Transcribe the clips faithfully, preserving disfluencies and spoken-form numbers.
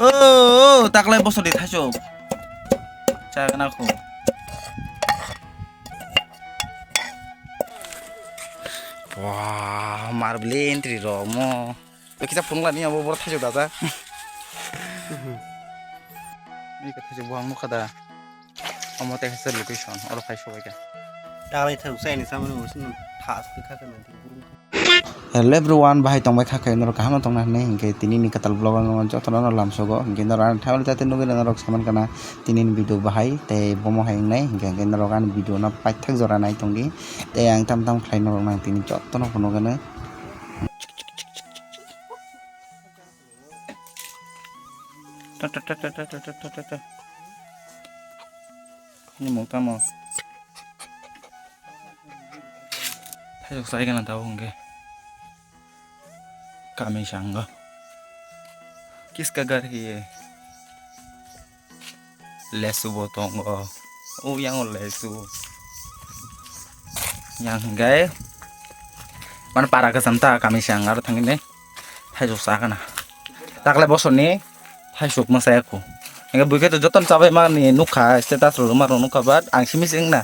O, taklai bosor di thaisok. Chagna kho. Wah, marbli entry rok mo. Kisa phunukla ni abo borok thaisok daja. Ni ka thaisok bo ang nukha da. Omo tei kaisa location, oro phai sobai kha. Taklai thaisok chayani samani bo sini thas kha kha nanti. Hello everyone, bahai tongbai kha khe norok kaham tongna hinwi hinkhe tini ni kwtal vlog ano jotono no lamsogo hinkhe norok ani thaimani jate nugwi norok saman kana tini ni video bahai tei bomo hai wngnai hinkhe hinkhe norok ani video no paithak jora nai tongdi tei ang tam tam khlai norok nang tini jotono phunukgwno. Ni mung tamo. Thaisok sai gana tabuk hwnkhe. Kami sango. Kiska gar hiye. Lesu bo tongo. O yango lesu. Yang hwnkhe. Mane para kasam ta kami sang aro thangni. Thaisok sa gana. Taklai bosorni. Thaisok mwsai aku. Hingke buikhe to jotono chabai mani nukha, status rok rwma rok nukha, but ang simi se wngna.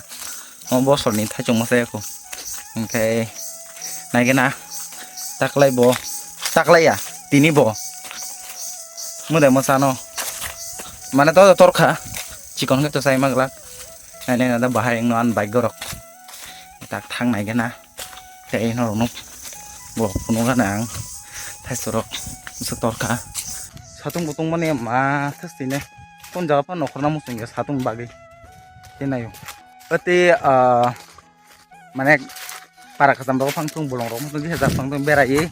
O bosorni thaisok mwsai aku. Hingke naikhe na taklai bo, taklai ya, tini bo. Mwdai mwsano. Mane to torkha. Chikon khe to chai maglak. Nainai nada bahai wngno an bike gorok. Tak thang naikhe na. Tei norokno bo phunukgana ang thaichorok bwswk torkha. Satung bo tongmani ma thas tine. Kon jaga phano nokhorna muchungya satung bagwi. Tei naio. O tei, ah, mane para khacham rok phang thung bolong rok muchung kisa jak phang thung berai.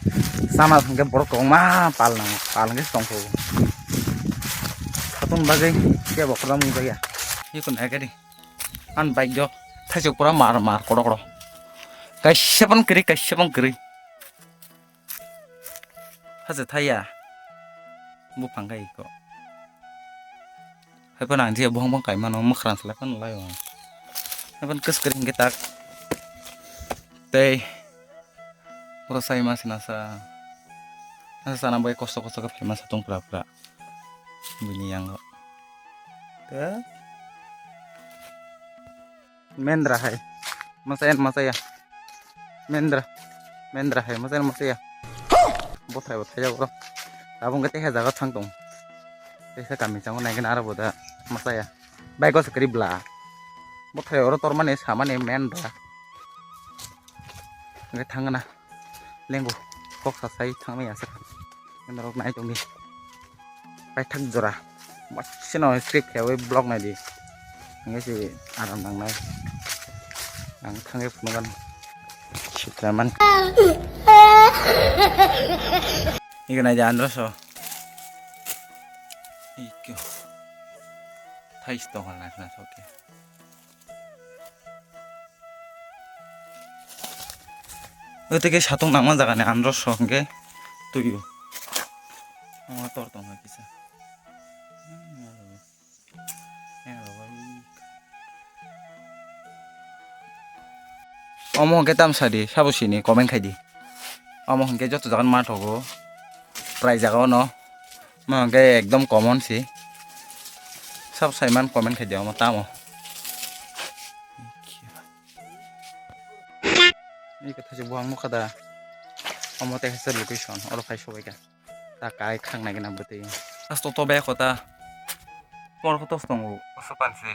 Sama hwnkhe borok kwbangma pal nang pal hwnkhe tongkho. Satung bagwi kebo khorna mung jaya. Iko naikhe di. An bike jo thaisok pura mar mar kodo kodo. Kaisa pon kwrwi, kaisa pon kwrwi. Haja thaya. Buphang kai ko. Hai pon ang je bohong bong kai mano mwkhran salai pon lai o. Hai pon kwskwrwi hwnkhe tak. Tei. Pura sai ma sina sa. Nasa sana bai kosto kosto khe phaima satung pura pura. Bini yango. Te. Mendra hai. Masaya, masaya. Mendra. Mendra hai, masaya, masaya. Bothai, bothai jago. Tabung kete he jaga thang tong. Tesa kami chango nai gana aro boda. Masaya. Bai ko sekri bla. Bothai oro tormani samani Mendra. Nge thangna. Lengbo kok sasai thangmani aswk. Norok nai tongdi. Paithak jora. Masino script khe oi block nai di. Nge si aram nangnai. Ang thangwi phunukgan. Sitra man. Iko nai di andro so. Iko. Thais tong hal nai khna sok khe. Oi tei khe satung nangma jaga ni andro so hwnkhe twi o. Omo tor tong hai kisa. Omo hwnkhe tam sadi sabo sini comment khai di. Omo hwnkhe joto jaga ni ma thogo. Prai jaga o no. Mo hwnkhe ekdom common si. Sab saiman comment khai di omo tamo. Ni khe thaise buhang nukha da. Omo tei kaisa location oro phai sobai kha. Ta kai khang nai gana bwtwi. Asto to be khota. Mor khotos tongo. Oso panse.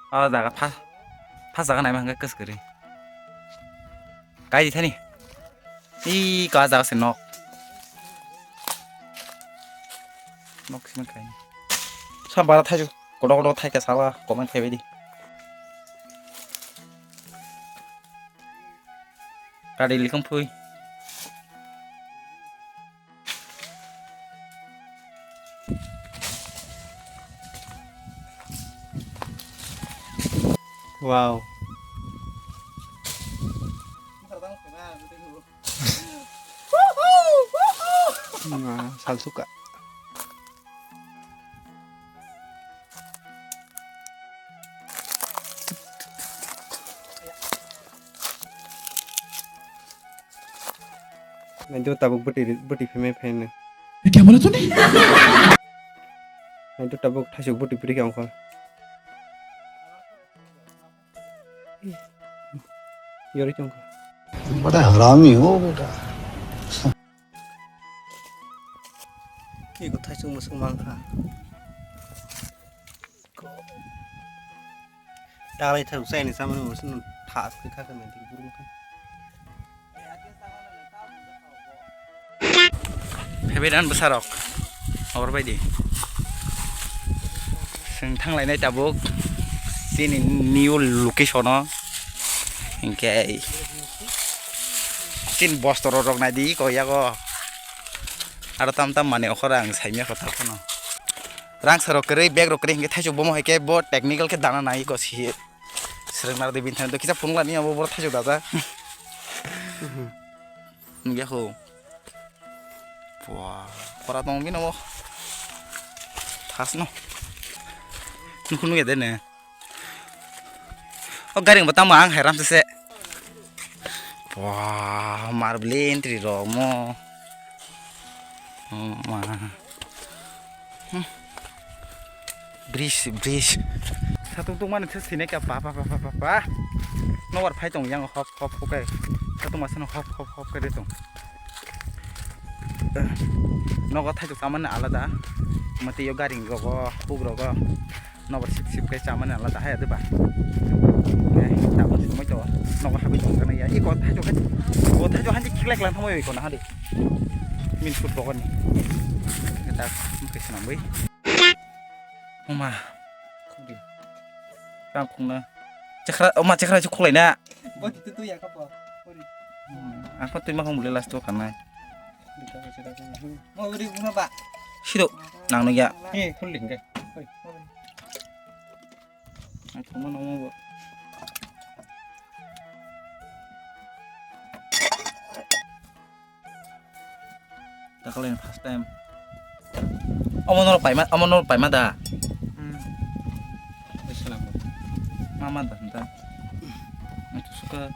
A jaga pha. Pha jaga naima hwnkhe kwskwrwi. Kai di thani. Ih, ka jaga se nok. Nok simi kai. Sa bara thaiju. Kodo kodo thai ka sala comment khai bai di. Kari likong phui. Wow. Nah, salsuka. Nai do tabuk bwtwi, bwtwi phemai phaino. Mana tu ni? Nai tu tabuk thaisuk buti piri khe ongkha. Yori tongkha. Bada harami ho beta. Iko thaisuk musuk mangkha. Dalai thang sai ni samani musun thas ke kha kha menti burung kha. Phaibai dan bwsarok. Hor bai di. Seng thang lai nai tabuk. Chini new location o. Hingke chin bostoro rok nai di ko yago. Aro tam tam mani okhora ang saimya kho ta phano. Rang sarok kwrwi, bag rok kwrwi hingke thaisuk bomo hai khe bo technical khe dana nai ko si. Srwng nar de bin thang do kisa phunglani abo boro thaisuk dajak. Nugya kho. Pua, pora tong bino bo. Thas no. Nukhu nugya de ne. O gari bo tamo ang heram se se. Wah, marbling entry rok mo. Oh, ma. Hmm. Bridge, bridge. Satung tung mani thas sine ka pa pa pa pa pa pa. Nobar phai tong yang hop hop hop kai. Satung masano hop hop hop kai tong. Nogo thaichuk chamani alada. Mati yo gari rogo, huk rogo. Nobar sip sip kai chamani alada hai adeba. Tabuk sumai to. Nogo habi tong kana ya. Iko thaichuk hai. Ko thaichuk hai khiklai klang thamoi ko na hadi. Min sut rogo ni. Kita mungkin senang bui. Oma. Khukdi. Kang khungna. Chekra, oma chekra chu khulai na. Bo tu tu ya ka po. Ori. Ang ko twi ma khong bule last to kanai. Di ka chekra ko. Mo ori una ba. Sido. Nang no ya. He, khul ling ke. Oi. Ang thoma no mo. Takalai first time. Omo norok paima, omo norok paima da. Hmm. Mama da hanta. Itu suka.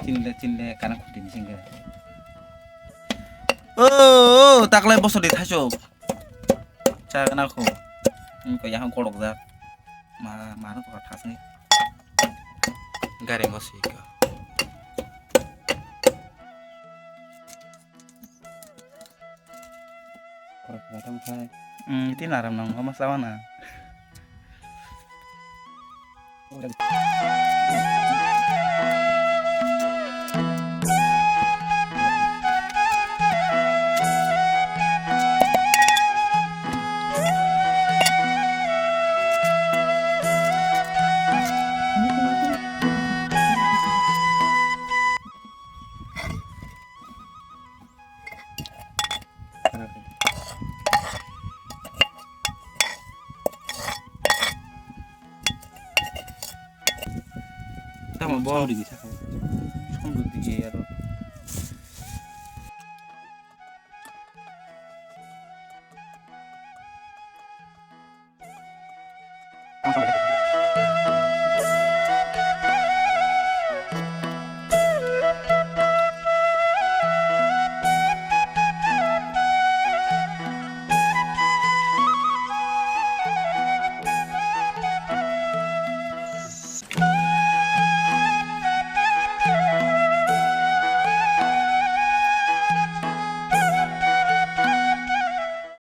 Chinle chinle kana khuti ni singga. Oh, takalai bosor di thaisok. Chagna kho. Ini ko yang gorok jak. Ma, ma no to thasni. Gareng o sika. Korok kha tamo khai. Hmm, tin aram nang ma sawana. Tamo bo. Som digi saka. Som digi aro.